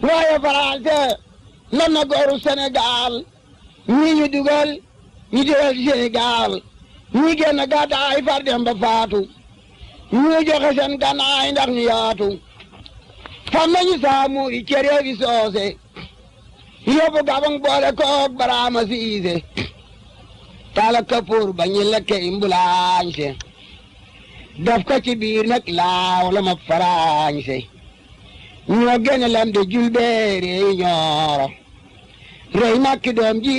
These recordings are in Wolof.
waaye Faranse lan na gooru Sénégal ñii ñu dugal Sénégal ñi génn gàddaay far dem ba faatu ñu joxe seen gànnaay ndax ñu yaatu fam nañu saamu i cere fi soose yóbbu Gabang boole koog Baraama Siise tala kapoor ba ñu lekke imbulaañse daf ko ci biir nag laaw la ma faraañse ñoo génne lam de julbeere yi ñooro rey makki doom ji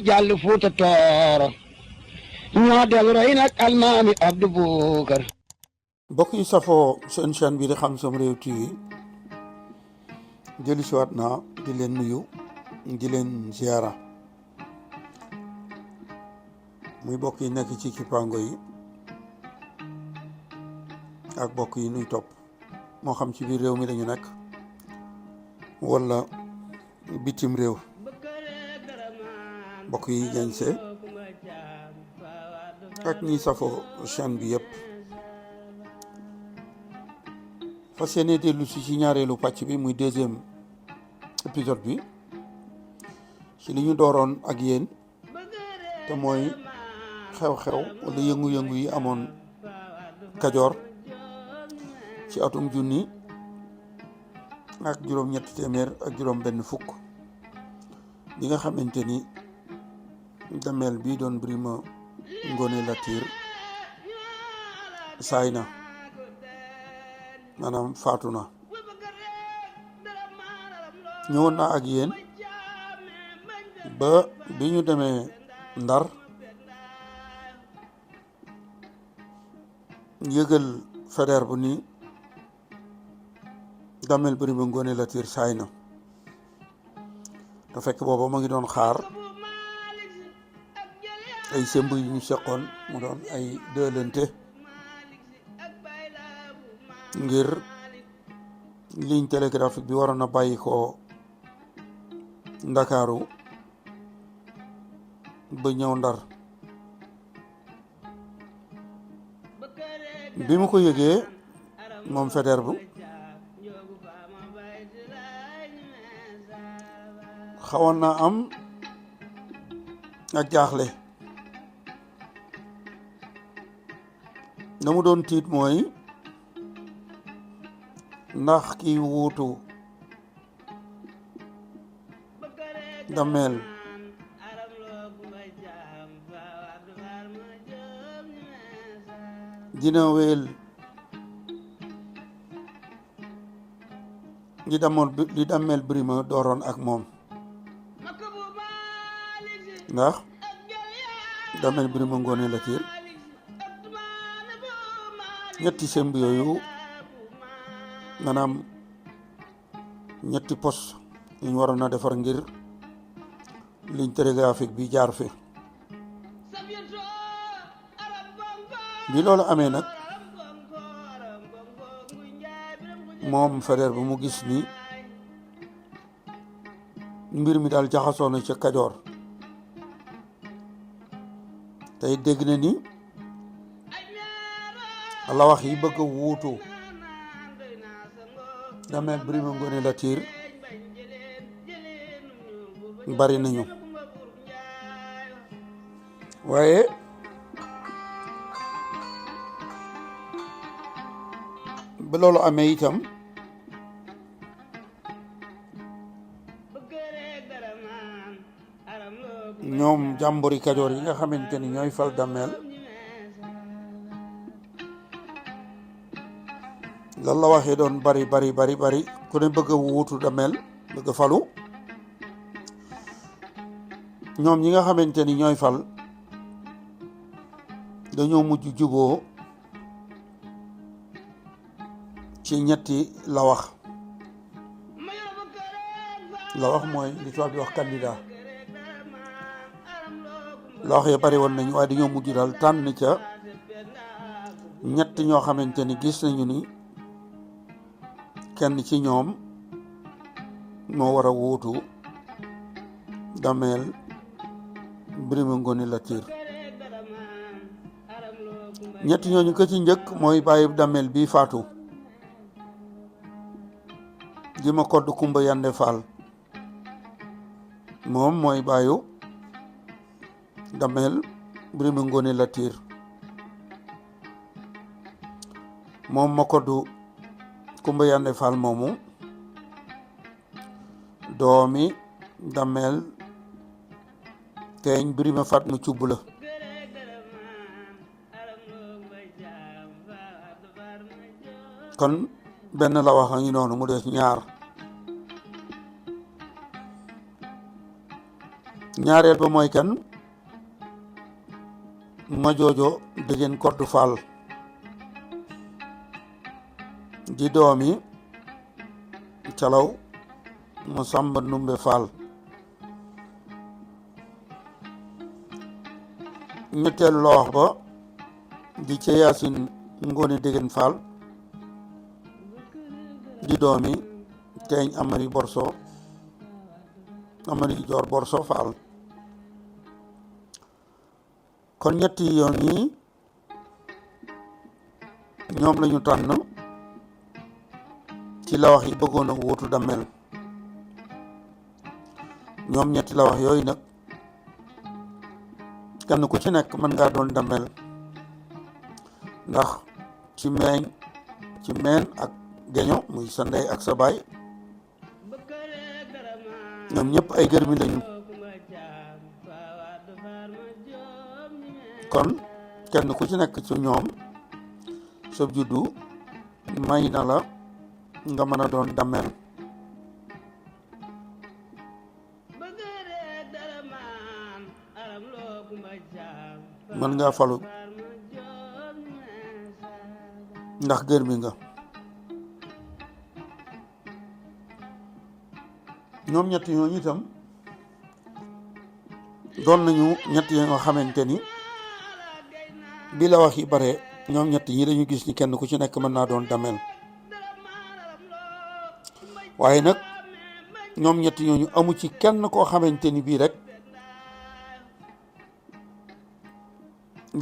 jàll Fuuta Tooro ñoo del roy nag almaami Abdou Boucar. mbokk yi safoo seen chaîne bi di Xam Sam Réew TV jëli siwaat naa di leen nuyu di leen ziara muy bokk yi nekk ci kippaango yi ak bokk yi nuy topp moo xam ci biir réew mi lañu nekk wala bitim réew bokk yi jañse ak ñi safoo chaîne bi yëpp fas yéene dellu ci ñaareelu pàcc bi muy deuxième épisode bi ci li ñu dooroon ak yéen te mooy xew-xew wala yëngu-yëngu yi amoon Kajoor ci atum junni ak juróom-ñetti téeméer ak juróom-benn fukk bi nga xamante ni dameel bi doon Birima Ngone Latiir saay na maanaam faatu na ñëwoon naa ak yéen ba bi ñu demee Ndar yëgal Faidherbe bu ni damel Birima Ngone Latiir saay na te fekk booba ma ngi doon xaar ay sëmb yu ñu seqoon mu doon ay dëlante ngir ligne télégraphique bi waroon a bàyyi ko Ndakaaru ba ñëw Ndar bi mu ko yëgee moom Faidherbe bu xawoon naa am ak jaaxle na mu doon tiit mooy ndax kii wuutu dameel dina wéel li dameel Birima dooroon ak moom ndax dameel Birima Ngone Latiir ñetti semb yooyu maanaam ñetti pos yu ñu waroon a defar ngir ligne télégraphique bi jaar fi bi loolu amee nag moom Faidherbe bu mu gis ni mbir mi daal jaxasoo na ca Kajoor tey dégg na ni la wax yi bëgg a wuutu dameel Birima Ngone Latiir bari nañu waaye ba loolu amee itam ñoom jàmburi Kajoor yi nga xamante ni ñooy fal dameel lan la waxee doon bari ku ne bëgg a wuutu dameel bëgg a falu ñoom ñi nga xamante ni ñooy fal dañoo mujj juboo ci ñetti la wax mooy li tubaab di wax candidat la wax ya bari woon nañu waaye dañoo mujj daal tànn ca ñett ñoo xamante ni gis nañu ni kenn ci ñoom moo war a wuutu dameel Birima Ngone Latiir ñett ñooñu ko ci njëkk mooy bàyyi dameel bi faatu gi ma kodd Kumba Yande Fall moom mooy baayu Damel Birima Ngone Latiir moom ma kodd Kumba Yande Fall moomu doomi Damel Teeñ Birima Fatma Cubb la kon benn la wax a ngi noonu mu des ñaar ñaareel ba mooy kan ma joojo dëggeen Kodd Fall di doomi Calaw mu Samba Ndumbe Fall ñetteelu la wax ba di ca Yaasin Ngoone Dëggeen Fall di doomi Teeñ Amari Joor Borso Fall kon ñetti yoon yi ñoom lañu tànn ci la wax yi bëggoon a wuutu Damel ñoom ñetti la wax yooyu nag kenn ku ci nekk mën ngaa doon Damel ndax ci meen ak geño muy sa ndey ak sa baay ñoom ñëpp ay gërmi lañu kon kenn ku ci nekk ci ñoom sa juddu may na la nga mën a doon Damel mën ngaa falu ndax gërmi nga ñoom ñett ñooñu itam doon nañu ñett yi nga xamante ni bi la wax yi bare ñoom ñett ñi dañu gis ni kenn ku ci nekk mën naa doon Damel waaye nag ñoom ñett ñooñu amu ci kenn koo xamante ni bii rek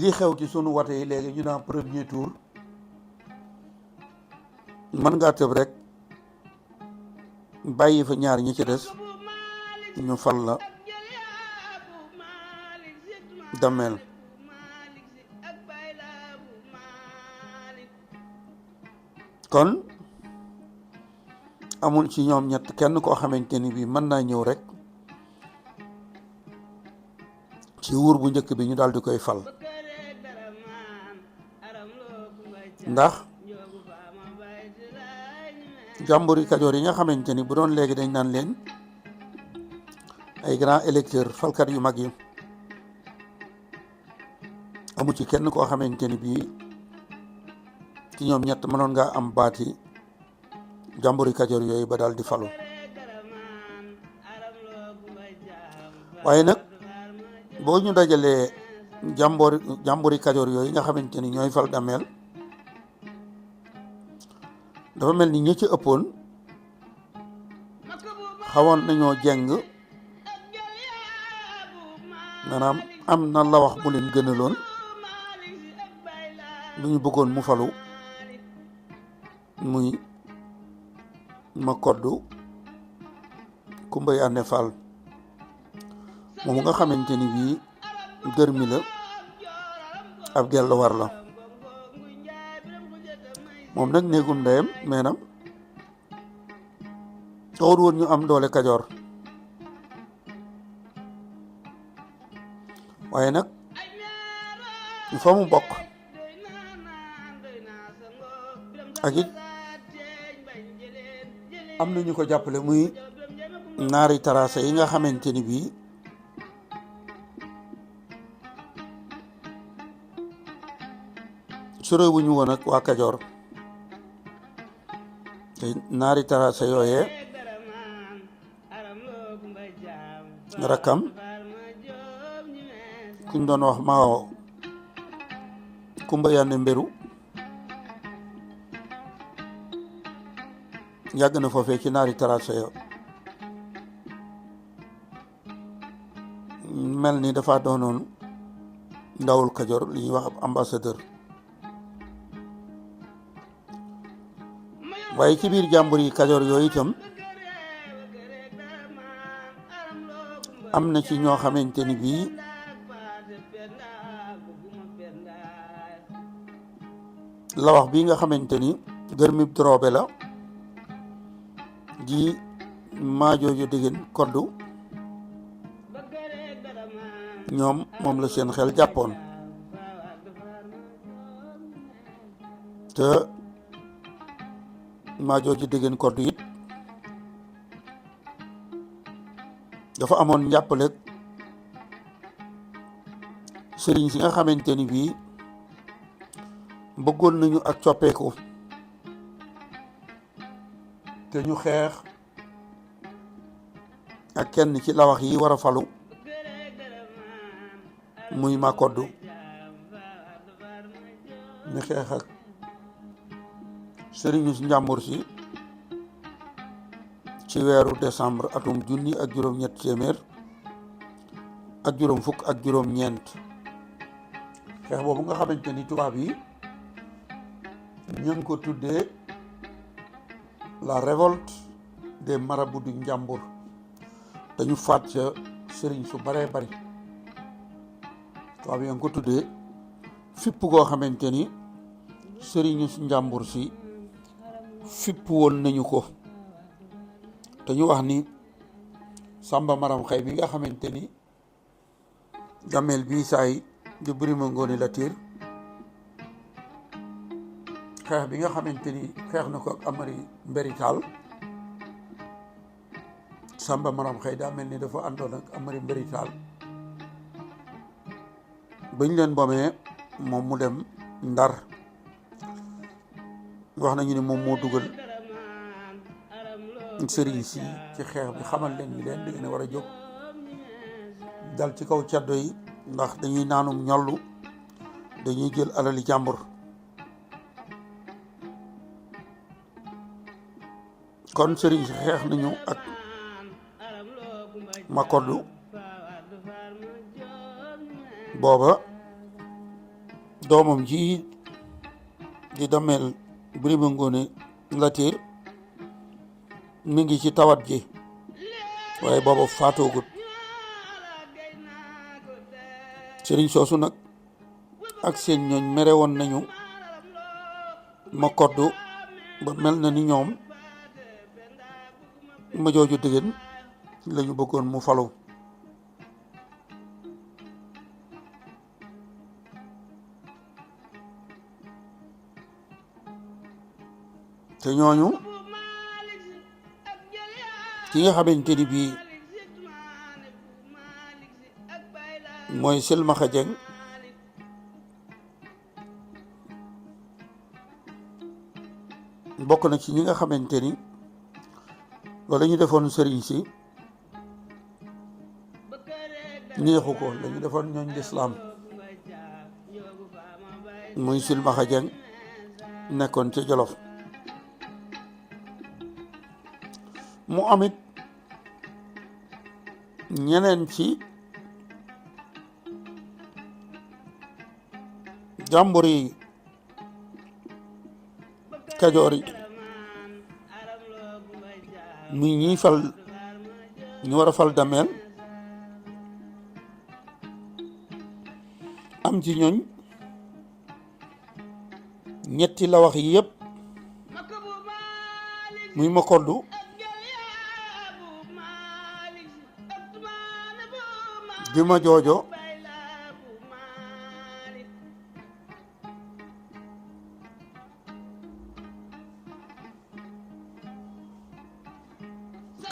li xew ci sunu wate yi léegi ñu naan premier tour mën ngaa tëb rek bàyyi fa ñaar ñi ci des ñu fal la Damel kon amul ci ñoom ñett kenn koo xamante ni bii mën naa ñëw rek ci wuur bu njëkk bi ñu daal di koy fal ndax jàmburi Kajoor yi nga xamante ni bu doon léegi dañ naan leen ay grand électeur falkat yu mag yi amu ci kenn koo xamante ni bii ci ñoom ñett mënoon ngaa am baati jàmburi Kajoor yooyu ba daal di falu waaye nag boo ñu dajalee jàmburi Kajoor yooyu nga xamante ni ñooy fal Damel dafa mel ni ñi ci ëppoon xawoon nañoo jeng maanaam am na la wax bu leen gënaloon bu ñu bëggoon mu falu muy ma koddu Kumba Yande Fall moom nga xamante ni bii gërmi la ab gellu war la moom nag néegum ndeyam meenam taxul woon ñu am doole Kajoor waaye nag fa mu bokk ak it am na ñu ko jàppale muy naari taraase yi nga xamante ni bii sore wu ñu woon ak waa Kajoor te naari taraase yooyee rakkam kuñ doon wax Maawo Kumba Yande Mberu yàgg na foofee ci naari taraase yo mel ni dafa doonoon ndawul Kajoor li ñuy wax ab ambassadeur waaye ci biir jàmbur yi Kajoor yooyu itam am na ci ñoo xamante ni bii la wax bi nga xamante ni Gërmib Droobe la di maajooju diggéen koddu ñoom moom la seen xel jàppoon te maajooju diggéen koddu it dafa amoon njàppale sëriñ si nga xamante ni bii bëggoon nañu ak coppeeku te ñu xeex ak kenn ci lawax yi war a falu muy Makoddu ñu xeex ak sëriñu njàmbur si ci weeru décembre atum 1900 ak juróom fukk ak juróom ñeent xeex boobu nga xamante ni tubaab yi ñu ngi ko tuddee la révolte des marabouts du Njàmbur dañu faat ca sëriñ su baree bari tubaab yi nga ko tuddee fipp goo xamante ni sëriñu su Njàmbur si fipp woon nañu ko te ñu wax ni Samba Maram Xëy bi nga xamante ni damel bii saay di Birima Ngóone Latiir xeex bi nga xamante ni xeex na ko ak Amari Mbéri Taal Samba Maram Xëy daa mel ni dafa àndoon ak Amari Mbéri Taal bañ leen bomee moom mu dem Ndar wax nañu ni moom moo dugal sëriñ si ci xeex bi xamal leen ni leen da ngeen war a jóg dal ci kaw caddo yi ndax dañuy naanum ñollu dañuy jël alali jàmbur kon sëriñ si xeex nañu ak Makoddu booba doomam ji di damel Birima Ngóone Latiir mi ngi ci tawat ji waaye booba faatoogut sëriñ soosu nag ak seen ñooñ mere woon nañu Makoddu ba mel na ni ñoom ma jooju diggéen lañu bëggoon mu falu te ñooñu ki nga xamante ni bii mooy Silmaxa Jeng bokk na ci ñi nga xamante ni loolu la ñu defoon sëriñ si neexu ko la ñu defoon ñooñ lislaam muy Silmaxa Jeng nekkoon ca Jolof mu amit ñeneen ci jàmbur yi Kajoor yi muy ñiy fal ñu war a fal dameel am ci ñooñ ñetti la wax yi yëpp muy Makoddu di ma joojo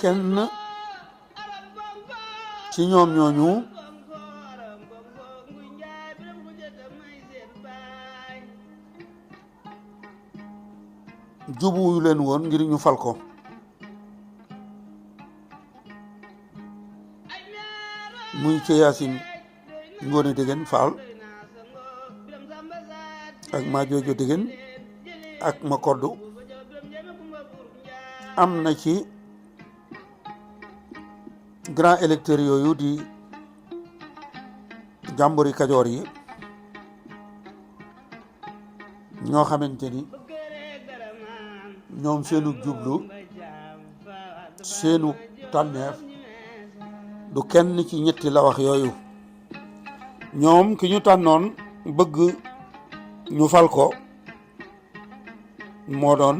kenn ci ñoom ñooñu jubuwu leen woon ngir ñu fal ko muy ci Yaasin Ngóone Dégéen Faal ak maa joojo Dégéen ak Makoddu am na ci grand électeur yooyu di jàmburi Kajoor yi ñoo xamante ni ñoom seenu jublu seenu tànneef du kenn ci ñetti la wax yooyu. ñoom ki ñu tànnoon bëgg ñu fal ko moo doon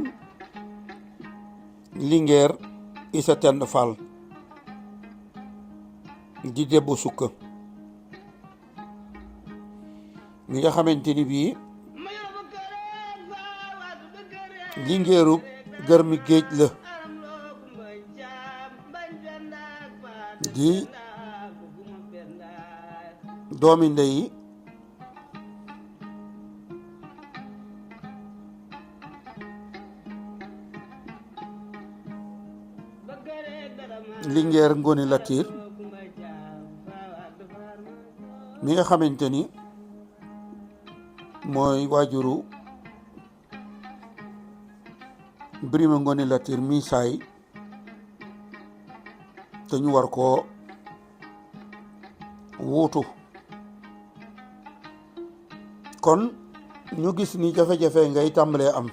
Linguère Issa Tend Fall di Debbo Sukka mi nga xamante ni bii Linguèru Garmi Géej la di doomi ndey Linguère Ngoné Latyr mi nga xamante ni mooy waajuru Birima Ngoné Latyr mi saay te ñu war koo wuutu. kon ñu gis ni jafe-jafe ngay tàmbalee am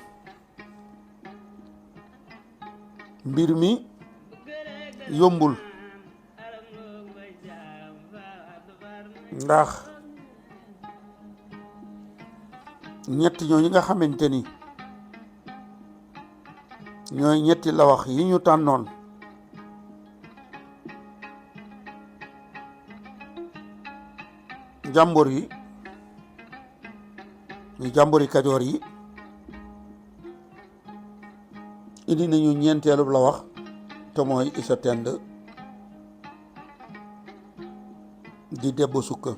mbir mi yombul ndax ñetti ñooñu nga xamante ni ñooy ñetti la wax yi ñu tànnoon jàmbur yi ñu jàmburi Kajoor yi indi nañu ñeenteelu la wax te mooy Issa Tend di Debbo Sukka.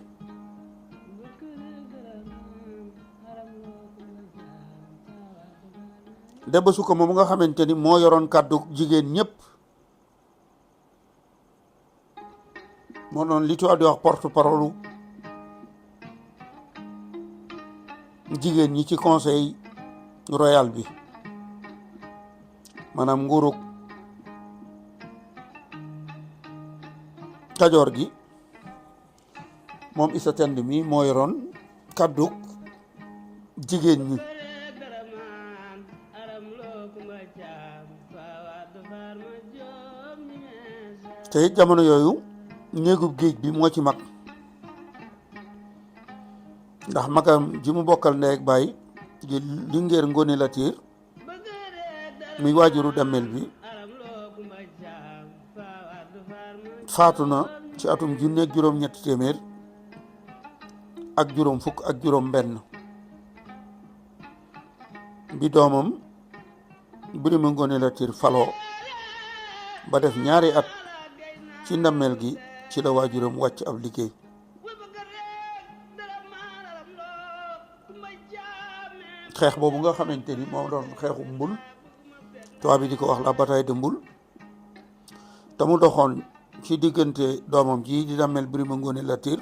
Debbo Sukka moom nga xamante ni moo yoroon kàddu jigéen ñëpp moo doon li tubaab di wax porte-parole jigéen ñi ci conseil royal bi maanaam nguurug Kajoor gi moom Issa Tend mi moo yoroon kàddu jigéen ñi. te it jamono yooyu néegub géej bi moo ci mag ndax magam ji mu bokkal ndey ak baay di Linguère Ngoné Latyr muy waajuru Damel bi faatu na ci atum junni ak juróom-ñetti téeméer ak juróom fukk ak juróom benn bi doomam Birima Ngoné Latyr faloo ba def ñaari at ci ndamel gi ci la waajuram wàcc ab liggéey. xeex boobu nga xamante ni moo doon xeexu Mbul tubaab bi di ko wax la bataille de Mbul te mu doxoon ci diggante doomam ji di Damel Birima Ngoné Latyr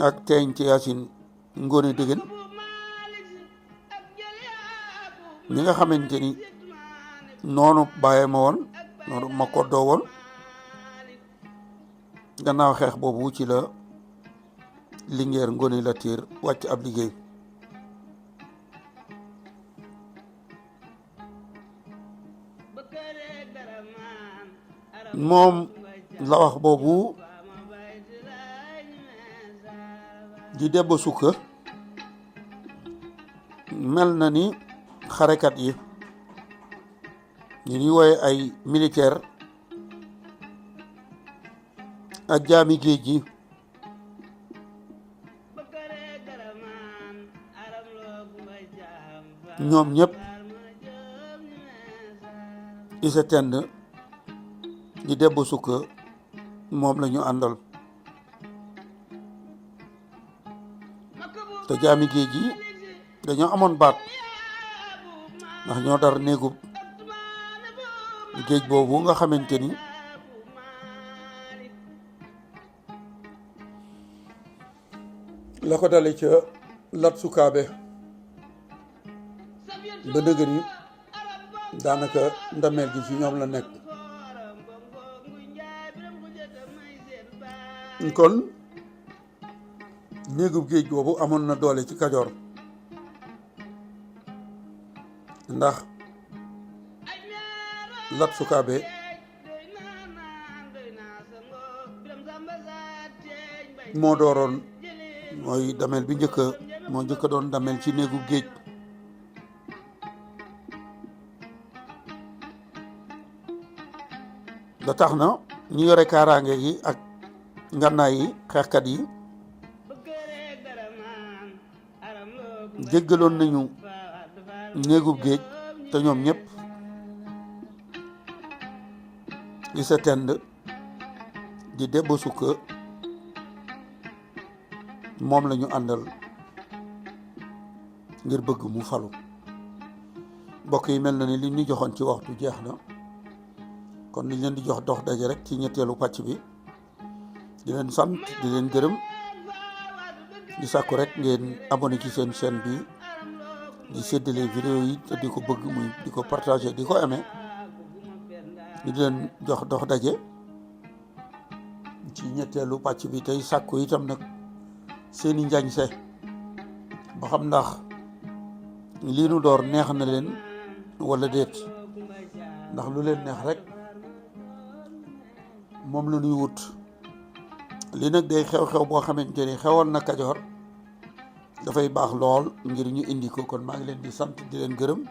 ak teeñ ci Yacine Ngoné Dégéen ñi nga xamante ni noonu bàyyee ma woon noonu ma koddoo woon gannaaw xeex boobu ci la Linguère Ngoné Latyr wàcc ab liggéey. moom la wax boobu di Debbo Sukka mel na ni xarekat yi ñu ñuy wooye ay militaire ak jaami géej gi ñoom ñëpp Issa Tend di Debbo Sukka moom la ñu àndal te jaami géej gi dañoo amoon baat ndax ñoo dar néegub géej boobu nga xamante ni la ko dale ca Lat Sukaabe ba dëgër yi daanaka ndameel gi ci ñoom la nekk. kon néegub géej boobu amoon na doole ci Kajoor ndax Lat Sukaabe moo dooroon mooy damel bi moo njëkk doon damel ci néegu géej ba tax na ñu yore kaaraange gi ak ngànnaay yi xeexkat yi jéggaloon nañu néegub géej te ñoom ñëpp di sa tend di Demba Sukka moom la ñu àndal ngir bëgg mu falu. mbokk yi mel na ni li ñu joxoon ci waxtu jeex na kon liñ leen di jox dox daje rek ci ñetteelu pàcc bi di leen sant di leen gërëm di sàkku rek ngeen abonné ci seen chaîne bi di séddale vidéo yi te di ko bëgg muy di ko partagé di ko aimé di leen jox dox daje ci ñetteelu pàcc bi tey sàkku itam nag seeni njañse ba xam ndax lii nu door neex na leen wala déet ndax lu leen neex rek moom la ñuy wut. lii nag day xew-xew boo xamante ni xewoon na Kajoor dafay baax lool ngir ñu indi ko kon maa ngi leen di sant di leen gërëm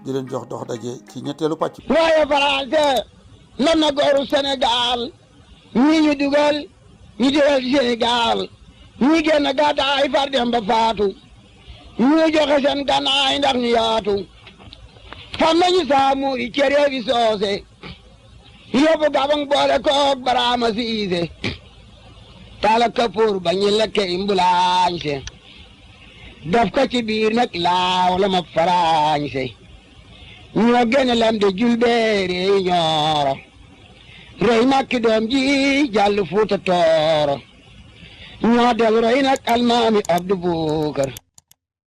di leen jox dox daje ci ñetteelu pàcc. waaye français lan na gooru Sénégal ñii ñu dugal ci Sénégal ñi génn gàddaay far dem ba faatu ñu joxe seen gànnaay ndax ñu yaatu fam nañu saamu i cere bi soose yóbbu Gabang boole koog Baraama Siise tala kapoor ba ñu lekke imbulaañse daf ko ci biir nag laaw la ma faraañse ñoo gene lam de julbeere yi ñooro rey makki doom ji jàll Fuuta Tooro ñoo del roy nag almaami Abdu Bukar